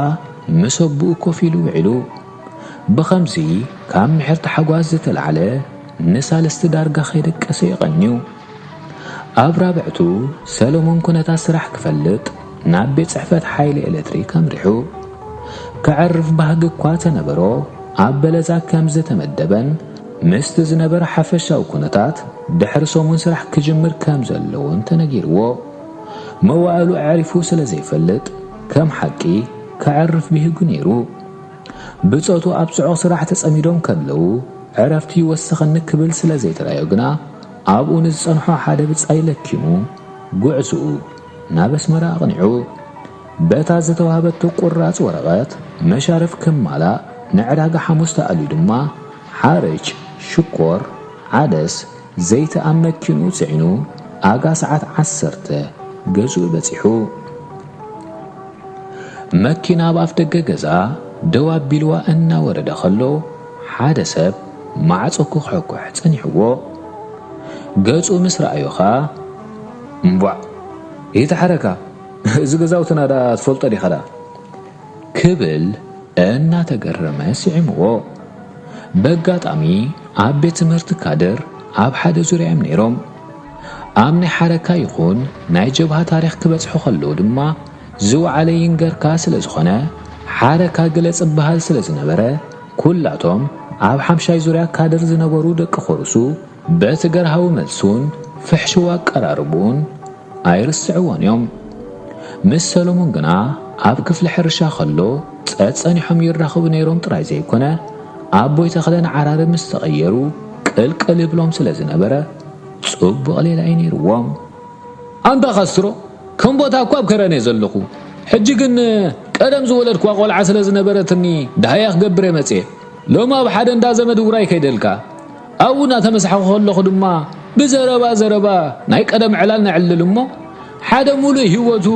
ምስ ኣቦኡ ኮፍ ኢሉ ውዒሉ። ብኸምዚ ካብ ምሕርቲ ሓጓስ ዝተላዕለ ንሳልስቲ ዳርጋ ከይደቀሰ እዩ ቀንዩ። ኣብ ራብዕቱ ሰሎሞን ኩነታት ስራሕ ክፈልጥ ናብ ቤት ጽሕፈት ሓይሊ ኤሌክትሪክ ኣምሪሑ። ከዕርፍ ባህጊ እኳ ተነበሮ፣ ኣብ በለዛ ከም ዝተመደበን ምስቲ ዝነበረ ሓፈሻዊ ኩነታት ድሕሪ ሰሙን ስራሕ ክጅምር ከም ዘለዎን ተነጊርዎ። መዋእሉ ኣዕሪፉ ስለ ዘይፈልጥ ከም ሓቂ ከዕርፍ ብሂጉ ነይሩ። ብጾቱ ኣብ ጽዑቕ ስራሕ ተጸሚዶም ከለዉ ዕረፍቲ ይወስኸኒ ክብል ስለ ዘይተራዮ ግና ኣብኡ ንዝጸንሖ ሓደ ብጻይ ለኪሙ ጉዕዝኡ ናብ ኣስመራ ኣቕኒዑ። በታ ዝተዋህበቱ ቁራጽ ወረቐት መሻርፍ ክማላእ ንዕዳጋ ሓሙስ ተኣልዩ ድማ ሓርጭ፣ ሽኮር፣ ዓደስ፣ ዘይቲ ኣብ መኪንኡ ጽዒኑ ኣጋ ሰዓት ዓሰርተ ገዝኡ በጺሑ። መኪና ኣብ ኣፍደገ ገዛ ደው ኣቢልዋ እናወረደ ከሎ ሓደ ሰብ ማዕጾ ክኹሕኩሕ ጸኒሕዎ። ገጹ ምስ ረኣዮ ኸኣ፣ "እምቧዕ፣ ይትሓረካ፣ እዚ ገዛውትና ደኣ ትፈልጦ ዲኻ ደኣ?" ክብል እናተገረመ ስዒምዎ። በጋጣሚ ኣብ ቤት ትምህርቲ ካድር ኣብ ሓደ ዙርያ እዮም ነይሮም። ኣብ ናይ ሓረካ ይኹን ናይ ጀብሃ ታሪኽ ክበጽሑ ከለዉ ድማ ዝወዓለ ይንገርካ ስለ ዝኾነ፣ ሓረካ ግለጽ እበሃል ስለ ዝነበረ፣ ኩላቶም ኣብ ሓምሻይ ዙርያ ካድር ዝነበሩ ደቂ ኮርሱ በቲ ገርሃዊ መልሱን ፍሕሽው ኣቀራርብኡን ኣይርስዕዎን እዮም። ምስ ሰሎሞን ግና ኣብ ክፍሊ ሕርሻ ከሎ ጸጸኒሖም ይራኸቡ ነይሮም ጥራይ ዘይኮነ፣ ኣቦይ ተኽለን ዓራሪ ምስ ተቐየሩ ቅልቅል ይብሎም ስለ ዝነበረ ጽቡቕ ሌላ እዩ ነይርዎም። ኣንታ ካስትሮ፣ ከም ቦታ እኳ ኣብ ከረን እየ ዘለኹ። ሕጂ ግን ቀደም ዝወለድኳ ቆልዓ ስለ ዝነበረትኒ ደሃያ ክገብር እየ መጽየ። ሎሚ ኣብ ሓደ እንዳ ዘመድ ውራይ ከይደልካ ኣብኡ እናተመሳሕኹ ከለኹ ድማ ብዘረባ ዘረባ ናይ ቀደም ዕላል ነዕልል እሞ፣ ሓደ ሙሉእ ህይወቱ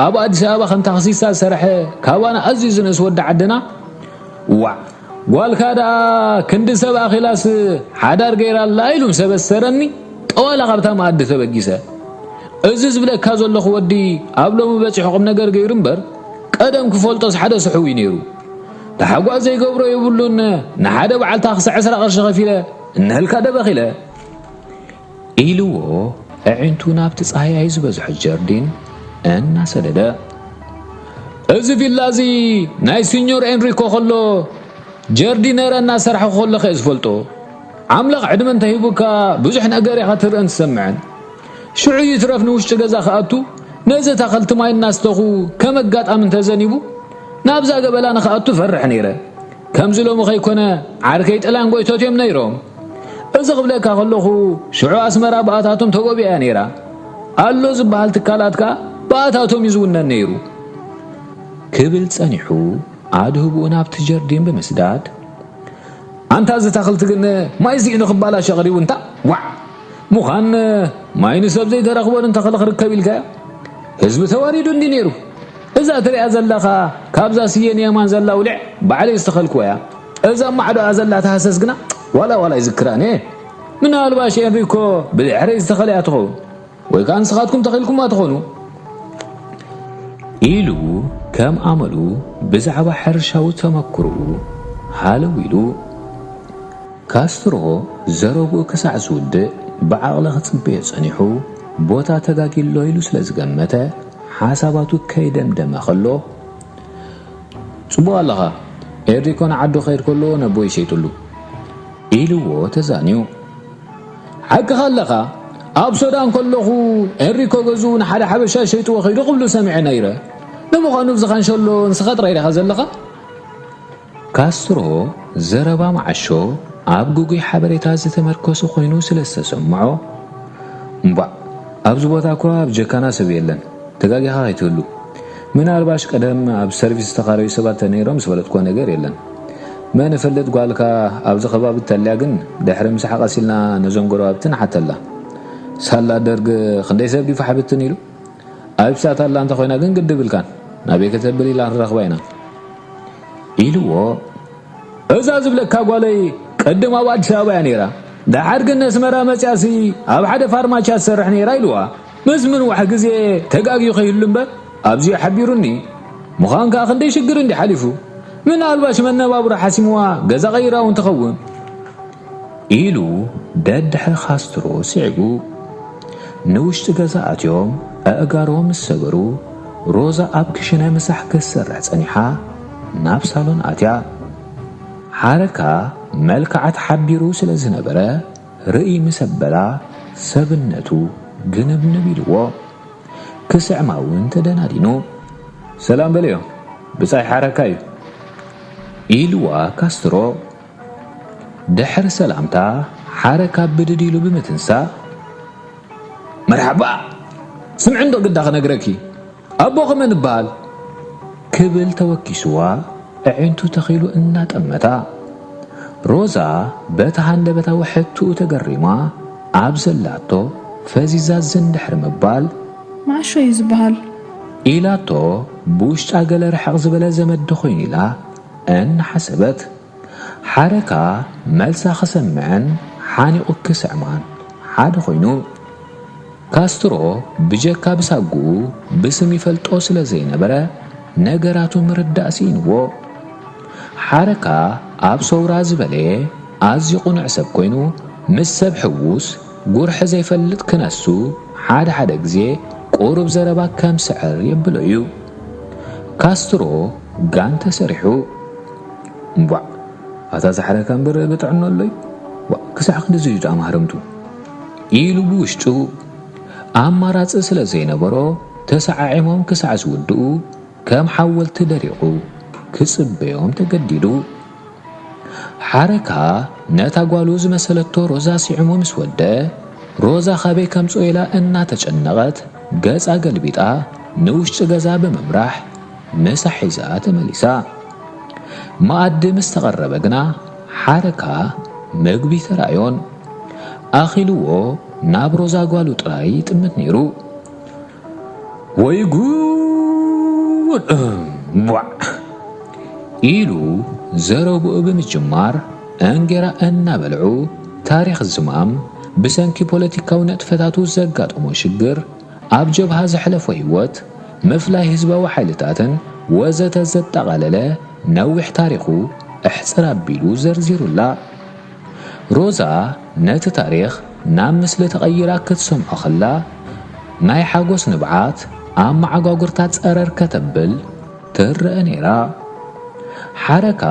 ኣብ ኣዲስ ኣበባ ከም ታክሲስታ ዝሰርሐ ካባና ኣዝዩ ዝንእስ ወዲ ዓድና፣ ዋዕ፣ ጓልካ ደኣ ክንዲ ሰብ ኣኺላስ ሓዳር ገይራ ኣላ ኢሉ ምስ ኣበሰረኒ፣ ጠዋላ ካብታ መኣዲ ተበጊሰ። እዚ ዝብለካ ዘለኹ ወዲ ኣብ ሎሚ በጺሑ ቁም ነገር ገይሩ እምበር፣ ቀደም ክፈልጦስ ሓደ ስሑው እዩ ነይሩ። ታሕጓስ ዘይገብሮ የብሉን። ንሓደ በዓል ታክሲ ዕስራ ቅርሺ ከፊለ እንሀልካ ደበኺለ። ኢልዎ ኣዒንቱ ናብቲ ጻህያይ ዝበዝሖ ጀርዲን እናሰደደ። እዚ ቪላ እዚ ናይ ሲኞር ኤንሪኮ ከሎ ጀርዲነረ እናሰርሐ ከሎ ከየ ዝፈልጦ። ኣምላኽ ዕድመ እንተሂቡካ ብዙሕ ነገር ኢኻ ትርእን ትሰምዕን። ሽዑ ይትረፍ ንውሽጢ ገዛ ክኣቱ ነዚ ኣታኽልቲ ማይ እናስተኹ ከም ኣጋጣሚ እንተዘኒቡ ናብዛ ገበላ ንኽኣቱ ፈርሕ ነይረ። ከምዚ ሎሚ ከይኮነ ዓርከይ ጥላን ጎይቶት እዮም ነይሮም። እዚ ክብለካ ከለኹ ሽዑ ኣስመራ ብኣታቶም ተጎቢኣ ነይራ። ኣሎ ዝበሃል ትካላት ከኣ ብኣታቶም እዩ ዝውነን ነይሩ። ክብል ጸኒሑ ኣድህብኡ ናብቲ ጀርዲን ብምስዳድ፣ ኣንታ እዚ ታኽልቲ ግን ማይ ስኢኑ ክባላሾ ቀሪቡ እንታ ዋዕ! ምዃን ማይ ንሰብ ዘይተረኽቦ ንተኽሊ ክርከብ ኢልካዮ? ህዝቢ ተዋሪዱ እንዲ ነይሩ። እዛ ትሪኣ ዘለኻ ካብዛ ስየ ንየማን ዘላ ውልዕ ባዕለይ ዝተኸልክዋ እያ። እዛ ማዕዶኣ ዘላ ተሃሰስ ግና ዋላ ዋላ ይዝክራን እየ። ምናልባሽ ኤንሪኮ ብድሕረይ ዝተኸለያ ትኸውን። ወይ ከኣ ንስኻትኩም ተኺልኩማ ትኾኑ። ኢሉ ከም ኣመሉ ብዛዕባ ሕርሻዊ ተመክሮኡ ሃለው ኢሉ። ካስትሮ ዘረብኡ ክሳዕ ዝውድእ ብዓቕሊ ክጽበዮ ጸኒሑ፣ ቦታ ተጋጊሎ ኢሉ ስለ ዝገመተ፣ ሓሳባቱ ከይደምደመ ከሎ፣ ጽቡቕ ኣለኻ፣ ኤንሪኮ ንዓዱ ክኸይድ ከሎ ነቦይ ሸይጥሉ። ኢልዎ ተዛንዩ። ሓቅኻ ኣለኻ፣ ኣብ ሶዳን ከለኹ ኤንሪኮ ገዝኡ ንሓደ ሓበሻ ሸይጥዎ ከይዱ ክብሉ ሰሚዐ ነይረ። ንምዃኑ ኣብዚ ካንሸሎ ንስኻ ጥራይ ዲኻ ዘለኻ? ካስትሮ ዘረባ መዓሾ ኣብ ግጉይ ሓበሬታ ዝተመርኮሰ ኮይኑ ስለ ዝተሰምዖ፣ እምቧእ፣ ኣብዚ ቦታ እኳ ብጀካና ሰብ የለን። ተጋጊኻ ከይትህሉ። ምናልባሽ ቀደም ኣብ ሰርቪስ ዝተኻረዩ ሰባት ተነይሮም ዝፈለጥክዎ ነገር የለን። መን እፈልጥ፣ ጓልካ ኣብዚ ከባቢ ተልያ ግን ድሕሪ ምሳሕ ቀስ ኢልና ነዞም ጎረባብቲ ንሓተላ። ሳላ ደርግ ክንደይ ሰብ ድዩ ፋሕ ብትን ኢሉ? ኣብ ሳት ኣላ እንተኾይና ግን ግዲ ብልካን። ናበይ ከተብል ኢላ ክንረኽባ ኢና። ኢልዎ። እዛ ዝብለካ ጓለይ ቅድም ኣብ ኣዲስ ኣበባ እያ ነይራ። ደሓር ግን ነስመራ መጽያሲ ኣብ ሓደ ፋርማቻ ትሰርሕ ነይራ ኢልዋ። ምስ ምንዋሕ ግዜ ተጋግዩ ከይህሉ እምበር ኣብዚኡ ሓቢሩኒ። ምዃን ከኣ ክንደይ ሽግር እንዲ ሓሊፉ። ምናልባሽ መነባብሮ ሓሲምዋ ገዛ ቀይራ እውን ትኸውን። ኢሉ ደድሕሪ ካስትሮ ስዒቡ። ንውሽጢ ገዛ ኣትዮም ኣእጋሮም ምስ ሰገሩ፣ ሮዛ ኣብ ክሽነ ምሳሕ ክትሰርሕ ጸኒሓ ናብ ሳሎን ኣትያ። ሓረካ መልክዓ ተሓቢሩ ስለ ዝነበረ ርእይ ምስ ኣበላ ሰብነቱ ግንብንብ ኢልዎ። ክስዕማ እውን ተደናዲኑ። ሰላም በልዮ፣ ብጻይ ሓረካ እዩ። ኢልዋ ካስትሮ። ድሕሪ ሰላምታ ሓረካ ብድድ ኢሉ ብምትንሳእ፣ መርሓባ! ስምዒ እንዶ ግዳ ክነግረኪ፣ ኣቦኺ መን እበሃል? ክብል ተወኪስዋ ኣዒንቱ ተኺሉ እናጠመታ። ሮዛ በቲ ሃንደበታዊ ሕትኡ ተገሪማ ኣብ ዘላቶ ፈዚዛ ዝን ድሕሪ ምባል፣ መዓሾ እዩ ዝበሃል። ኢላቶ ብውሽጣ ገለ ርሕቕ ዝበለ ዘመድ ዶ ኮይኑ ኢላ እናሓሰበት። ሓረካ መልሳ ክሰምዕን ሓኒቑ ክስዕማን ሓደ ኮይኑ። ካስትሮ ብጀካ ብሳጉኡ ብስም ይፈልጦ ስለ ዘይነበረ ነገራቱ ምርዳእ ስኢንዎ። ሓረካ ኣብ ሰውራ ዝበለየ ኣዝዩ ቅኑዕ ሰብ ኮይኑ ምስ ሰብ ሕዉስ ጉርሒ ዘይፈልጥ ክነሱ ሓደ ሓደ ግዜ ቁሩብ ዘረባ ከም ስዕር የብሎ እዩ። ካስትሮ ጋን ተሰሪሑ። እምቧዕ፣ ኣታ ዝሓረካ እምበር ብጥዕኖ ኣሎይ? ዋ፣ ክሳዕ ክንድዚ እዩ ደኣ ማህረምቱ? ኢሉ ብውሽጡ። ኣማራጺ ስለ ዘይነበሮ፣ ተሰዓዒሞም ክሳዕ ዝውድኡ፣ ከም ሓወልቲ ደሪቑ ክጽበዮም ተገዲዱ። ሓረካ ነታ ጓሉ ዝመሰለቶ ሮዛ ስዒሙ ምስ ወደአ፣ ሮዛ ካበይ ከምጽኦ ኢላ እናተጨነቐት፣ ገጻ ገልቢጣ ንውሽጢ ገዛ ብምምራሕ ምሳሕ ሒዛ ተመሊሳ። መኣዲ ምስ ተቐረበ ግና፣ ሓረካ መግቢ ተራእዮን ኣኺልዎ ናብ ሮዛ ጓሉ ጥራይ ይጥምት ነይሩ። ወይ ጉድ! ቧዕ! ኢሉ ዘረብኡ ብምጅማር፣ እንጌራ እናበልዑ፣ ታሪኽ ዝማም ብሰንኪ ፖለቲካዊ ነጥፈታቱ ዘጋጠሞ ሽግር፣ ኣብ ጀብሃ ዘሕለፎ ህይወት፣ ምፍላይ ህዝባዊ ሓይልታትን ወዘተ ዘጠቓለለ ነዊሕ ታሪኹ እሕጽር ኣቢሉ ዘርዚሩላ። ሮዛ ነቲ ታሪኽ ናብ ምስሊ ተቐይራ ክትሰምዖ ከላ፣ ናይ ሓጎስ ንብዓት ኣብ መዓጓጉርታ ጸረር ከተብል ትረአ ነይራ። ሓረካ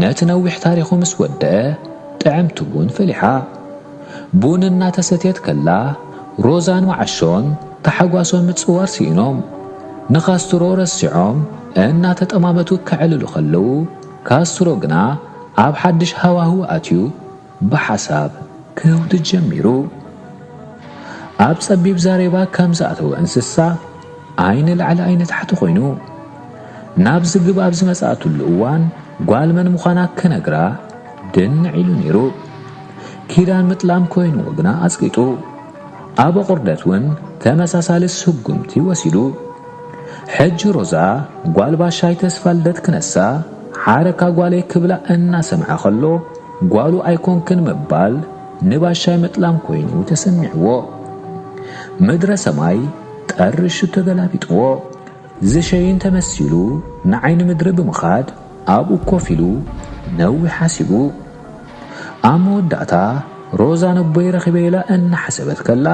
ነቲ ነዊሕ ታሪኹ ምስ ወደአ፣ ጥዕምቲ ቡን ፈሊሓ። ቡን እናተሰትየት ከላ፣ ሮዛን መዓሾን ታሕጓሶም ምጽዋር ስኢኖም፣ ንካስትሮ ረሲዖም እናተጠማመቱ ከዕልሉ ከለዉ፣ ካስትሮ ግና ኣብ ሓድሽ ሃዋህው ኣትዩ ብሓሳብ ክህውትት ጀሚሩ። ኣብ ጸቢብ ዛሬባ ከም ዝኣተወ እንስሳ፣ ዓይኒ ላዕሊ ዓይኒ ታሕቲ ኮይኑ፣ ናብ ዝግብ ኣብ ዝመጽኣትሉ እዋን፣ ጓል መን ምዃና ክነግራ ድንዕ ኢሉ ነይሩ። ኪዳን ምጥላም ኮይንዎ ግና ኣጽቂጡ። ኣብ ኣቑርደት እውን ተመሳሳሊ ስጉምቲ ወሲዱ። ሕጂ ሮዛ ጓል ባሻይ ተስፋልደት ክነሳ፣ ሓረካ ጓለይ ክብላ እናሰምዐ ከሎ፣ ጓሉ ኣይኮንክን ምባል ንባሻይ ምጥላም ኮይኑ ተሰሚዕዎ። ምድረ ሰማይ ጠርሹ ተገላቢጥዎ። ዝሸይን ተመሲሉ ንዓይኒ ምድሪ ብምኻድ ኣብኡ ኮፍ ኢሉ ነዊሕ ሓሲቡ። ኣብ መወዳእታ ሮዛ ነቦይ ረኺበ ኢላ እናሓሰበት ከላ፣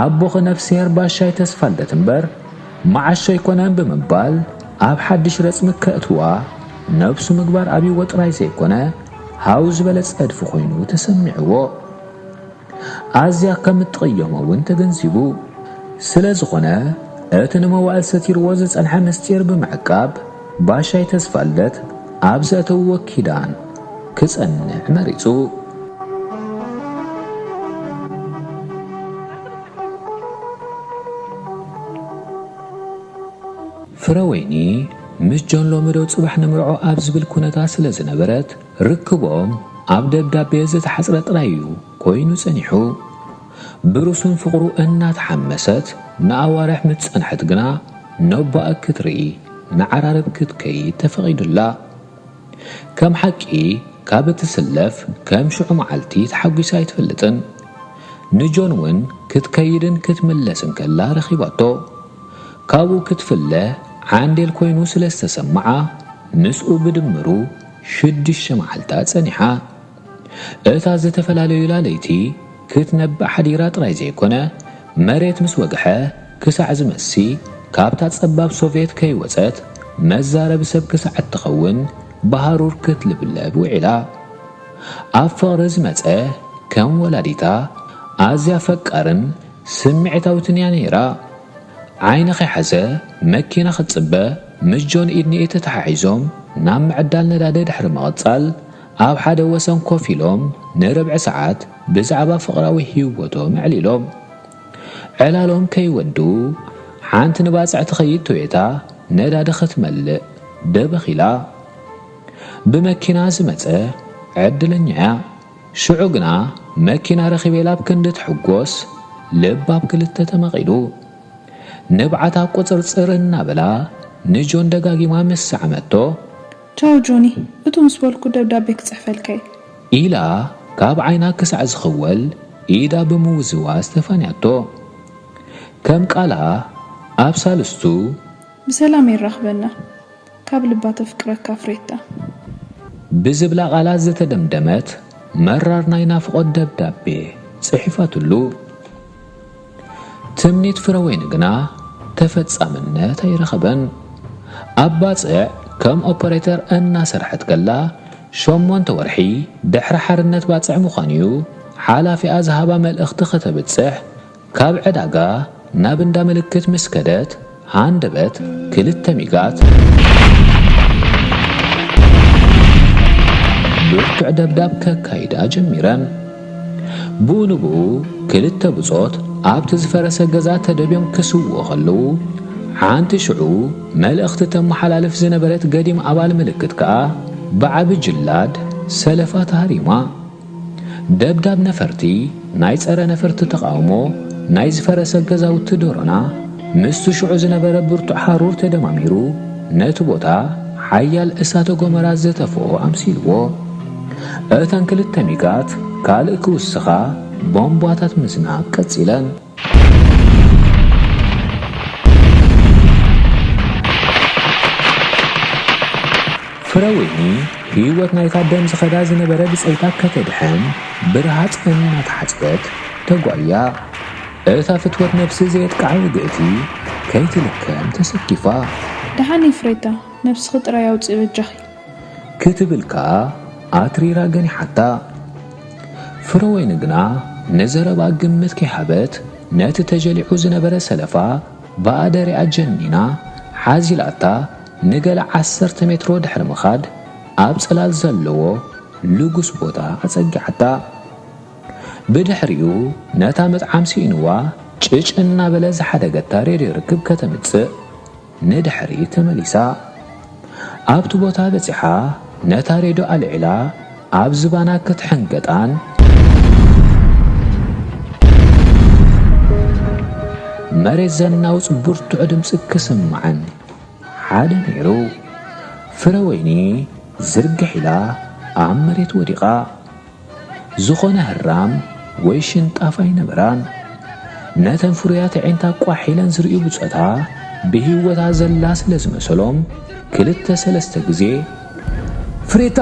ኣቦኺ ነፍስሄር ባሻይ ተስፋልደት እምበር መዓሾ ኣይኮነን ብምባል ኣብ ሓድሽ ረጽሚ ከእትዋ ነብሱ ምግባር ኣብይዎ ጥራይ ዘይኮነ ሃው ዝበለ ጸድፊ ኮይኑ ተሰሚዕዎ። ኣዝያ ከም እትቕየሞ እውን ተገንዚቡ። ስለ ዝኾነ፣ እቲ ንመዋእል ሰቲርዎ ዝጸንሐ ምስጢር ብምዕቃብ፣ ባሻይ ተስፋልደት ኣብ ዘእተውዎ ኪዳን ክጸንዕ መሪጹ። ፍረወይኒ ምስ ጆን ሎሚ ዶ ጽባሕ ንምርዖ ኣብ ዝብል ኩነታት ስለ ዝነበረት፣ ርክቦም ኣብ ደብዳቤ ዝተሓጽረ ጥራይ እዩ ኮይኑ ጸኒሑ። ብሩሱን ፍቕሩ እናተሓመሰት ንኣዋርሕ ምስ ጸንሐት ግና፣ ነቦኣ ክትርኢ ንዓራርብ ክትከይድ ተፈቒዱላ። ከም ሓቂ ካብ እትስለፍ ከም ሽዑ መዓልቲ ተሓጒሳ ኣይትፈልጥን። ንጆን እውን ክትከይድን ክትምለስን ከላ ረኺባቶ። ካብኡ ክትፍለ ዓንዴል ኮይኑ ስለ ዝተሰምዓ፣ ምስኡ ብድምሩ ሽዱሽተ መዓልታት ጸኒሓ። እታ ዝተፈላለዩላ ለይቲ ክትነብእ ሓዲራ ጥራይ ዘይኮነ፣ መሬት ምስ ወግሐ ክሳዕ ዝመሲ፣ ካብታ ጸባብ ሶቭየት ከይወጸት፣ መዛረቢ ሰብ ክሳዕ እትኸውን ብሃሩር ክትልብለብ ውዒላ። ኣብ ፍቕሪ ዝመጸ ከም ወላዲታ ኣዝያ ፈቃርን ስምዒታዊትን እያ ነይራ። ዓይኒ ከይሓዘ መኪና ክትጽበ፣ ምስ ጆን ኢድ ንኢድ ተተሓሒዞም ናብ ምዕዳል ነዳዲ ድሕሪ ምቕጻል፣ ኣብ ሓደ ወሰን ኮፍ ኢሎም ንርብዒ ሰዓት ብዛዕባ ፍቕራዊ ህይወቶም ኣዕሊሎም። ዕላሎም ከይወድኡ፣ ሓንቲ ንባጽዕ ትኸይድ ቶዮታ ነዳዲ ክትመልእ ደበኽ ኢላ። ብመኪና ዝመጸ ዕድለኛ እያ። ሽዑ ግና መኪና ረኺበ ኢላ ኣብ ክንዲ ትሕጎስ፣ ልባ ኣብ ክልተ ተመቒሉ። ንብዓታ ቁጽርጽር እናበላ ንጆን ደጋጊማ ምስ ሰዓመቶ፣ ቻው ጆኒ፣ እቱ ምስ በልኩ ደብዳቤ ክጽሕፈልካ እየ። ኢላ ካብ ዓይና ክሳዕ ዝኽወል ኢዳ ብምውዝዋዝ ተፋንያቶ። ከም ቃላ ኣብ ሳልስቱ፣ ብሰላም የራኽበና፣ ካብ ልባ ተፍቅረካ ፍሬታ። ብዝብላ ቃላት ዝተደምደመት መራር ናይ ናፍቖት ደብዳቤ ጽሒፋትሉ። ትምኒት ፍረወይኒ ግና ተፈጻምነት ኣይረኸበን። ኣብ ባጽዕ ከም ኦፐሬተር እናሰርሐት ከላ፣ ሸሞንተ ወርሒ ድሕሪ ሓርነት ባጽዕ ምዃኑ'ዩ ሓላፊኣ ዝሃባ መልእኽቲ ከተብጽሕ ካብ ዕዳጋ ናብ እንዳ ምልክት ምስ ከደት ሃንደበት ክልተ ሚጋት ብርቱዕ ደብዳብ ከካይዳ ጀሚረን። ብኡ ንብኡ ክልተ ብጾት ኣብቲ ዝፈረሰ ገዛ ተደብዮም ክስውኡ ከለዉ፣ ሓንቲ ሽዑ መልእኽቲ ተመሓላልፍ ዝነበረት ገዲም ኣባል ምልክት ከኣ ብዓቢ ጅላድ ሰለፋ ተሃሪማ። ደብዳብ ነፈርቲ ናይ ጸረ ነፈርቲ ተቓውሞ ናይ ዝፈረሰ ገዛውቲ ዶሮና ምስቲ ሽዑ ዝነበረ ብርቱዕ ሃሩር ተደማሚሩ ነቲ ቦታ ሓያል እሳተ ጎመራ ዝተፍኦ ኣምሲልዎ። እተን ክልተ ሚጋት ካልእ ክውስኻ ቦምባታት ምዝናብ ቀጺለን። ፍረወይኒ ህይወት ናይታ ደም ዝኸዳ ዝነበረ ብጸይታ ከተድሕን ብርሃጽ እናተሓጽበት ተጓያ። እታ ፍትወት ነብሲ ዘየጥቅዓ ውግእቲ ከይትልከም ተሰኪፋ። ደሓን እየ ፍሬታ፣ ነብስኺ ጥራይ ኣውጽኢ በጃኺ። ክትብል ከኣ ኣትሪራ ገኒሓታ። ፍረወይኒ ግና ንዘረባ ግምት ከይሃበት ነቲ ተጀሊዑ ዝነበረ ሰለፋ ብኣደሪኣ ጀኒና ሓዚላታ ንገለ ዓሰርተ ሜትሮ ድሕሪ ምኻድ ኣብ ጽላል ዘለዎ ልጉስ ቦታ ኣጸጊዓታ። ብድሕሪኡ ነታ ምጥዓም ስኢንዋ ጭጭ እናበለ ዝሓደገታ ሬድዮ ርክብ ከተምጽእ ንድሕሪት ተመሊሳ። ኣብቲ ቦታ በጺሓ ነታ ሬድዮ ኣልዒላ ኣብ ዝባና ክትሕንገጣን መሬት ዘናውጽ ብርቱዕ ድምጺ ክስማዕን ሓደ ነይሩ። ፍረወይኒ ዝርግሕ ኢላ ኣብ መሬት ወዲቓ። ዝኾነ ህራም ወይ ሽንጣፍ ኣይነበራን። ነተን ፍሩያት ኣዒንታ ቋሕ ኢለን ዝርእዩ ብጾታ ብህይወታ ዘላ ስለ ዝመሰሎም ክልተ ሰለስተ ግዜ "ፍሬታ!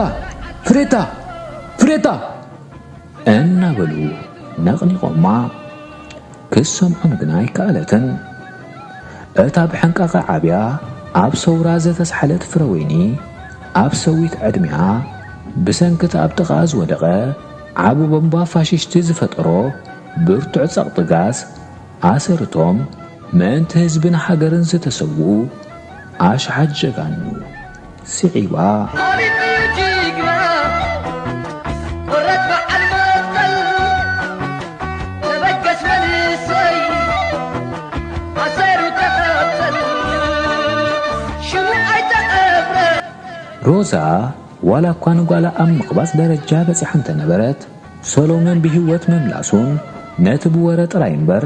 ፍሬታ! ፍሬታ!" እናበሉ ነቕኒቖማ። ክትሰምዖም ግና ኣይከኣለትን። እታ ብሕንቃቐ ዓብያ ኣብ ሰውራ ዘተስሓለት ፍረወይኒ ኣብ ሰዊት ዕድሚኣ ብሰንኪ እቲ ኣብ ጥቓኣ ዝወደቐ ዓቢ ቦምባ ፋሽሽቲ ዝፈጠሮ ብርቱዕ ጸቕጢ ጋዝ ኣሰርቶም ምእንቲ ህዝብን ሃገርን ዝተሰውኡ ኣሽሓት ጀጋኑ ስዒባ። ኣቤት ጅግና፣ ቆራጽ በዓል መትከል፣ ተበገስ መንእሰይ፣ ኣሰሩ ተቐብጸል፣ ሽሙ ኣይተቐብረ። ሮዛ ዋላ እኳ ንጓላ ኣብ ምቕባጽ ደረጃ በጺሓ እንተነበረት፣ ሰሎሞን ብህይወት ምምላሱን ነቲ ብወረ ጥራይ እምበር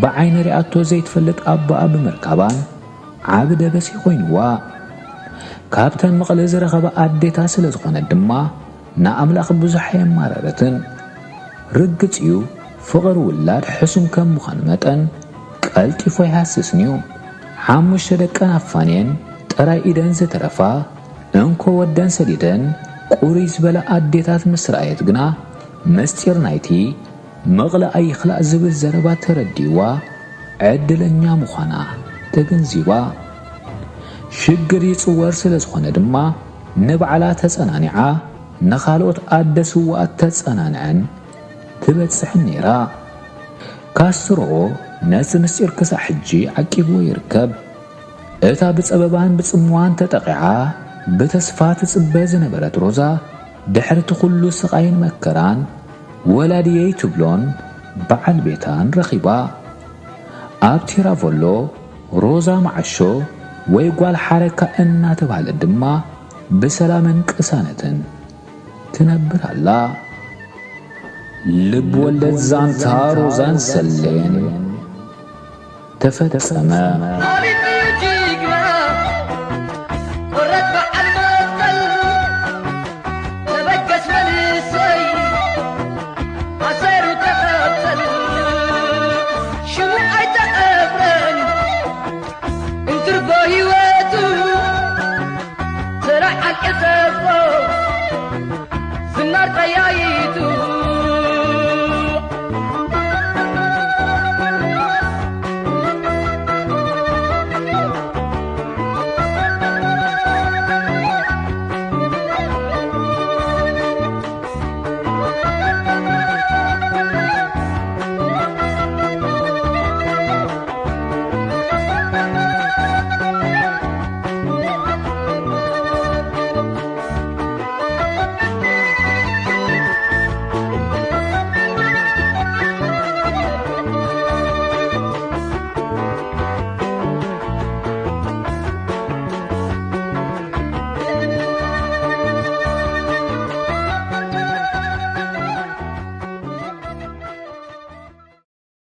ብዓይኒ ሪኣቶ ዘይትፈልጥ ኣቦኣ ብምርካባን ዓቢ ደበሲ ኮይንዋ። ካብተን መቐለ ዝረኸባ ኣዴታት ስለ ዝኾነት ድማ ንኣምላኽ ብዙሕ ኣየማረረትን። ርግጽ እዩ፣ ፍቕሪ ውላድ ሕሱም ከም ምዃኑ መጠን ቀልጢፉ ኣይሃስስን እዩ። ሓሙሽተ ደቀን ኣፋንየን ጥራይ ኢደን ዝተረፋ እንኮ ወደን ሰዲደን ቁሩይ ዝበላ ኣዴታት ምስ ረኣየት ግና ምስጢር ናይቲ "መቕለ ኣይኽላእ" ዝብል ዘረባ ተረዲእዋ ዕድለኛ ምዃና ተገንዚባ። ሽግር ይጽወር ስለ ዝኾነ ድማ ንባዕላ ተጸናኒዓ ንኻልኦት ኣደ ስዉኣት ተጸናንዐን ትበጽሕን ነይራ። ካስትሮ ነቲ ምስጢር ክሳዕ ሕጂ ዓቂብዎ ይርከብ። እታ ብጸበባን ብጽምዋን ተጠቒዓ ብተስፋ ትጽበ ዝነበረት ሮዛ፣ ድሕሪ እቲ ኩሉ ስቓይን መከራን፣ ወላዲየይ ትብሎን በዓል ቤታን ረኺባ። ኣብ ቲራቮሎ ሮዛ መዓሾ ወይ ጓል ሓረካ እናተባህለት ድማ ብሰላምን ቅሳነትን ትነብር ኣላ። ልብ ወለድ ዛንታ ሮዛን ሰሌን ተፈጸመ። ኣቤት ጅግና፣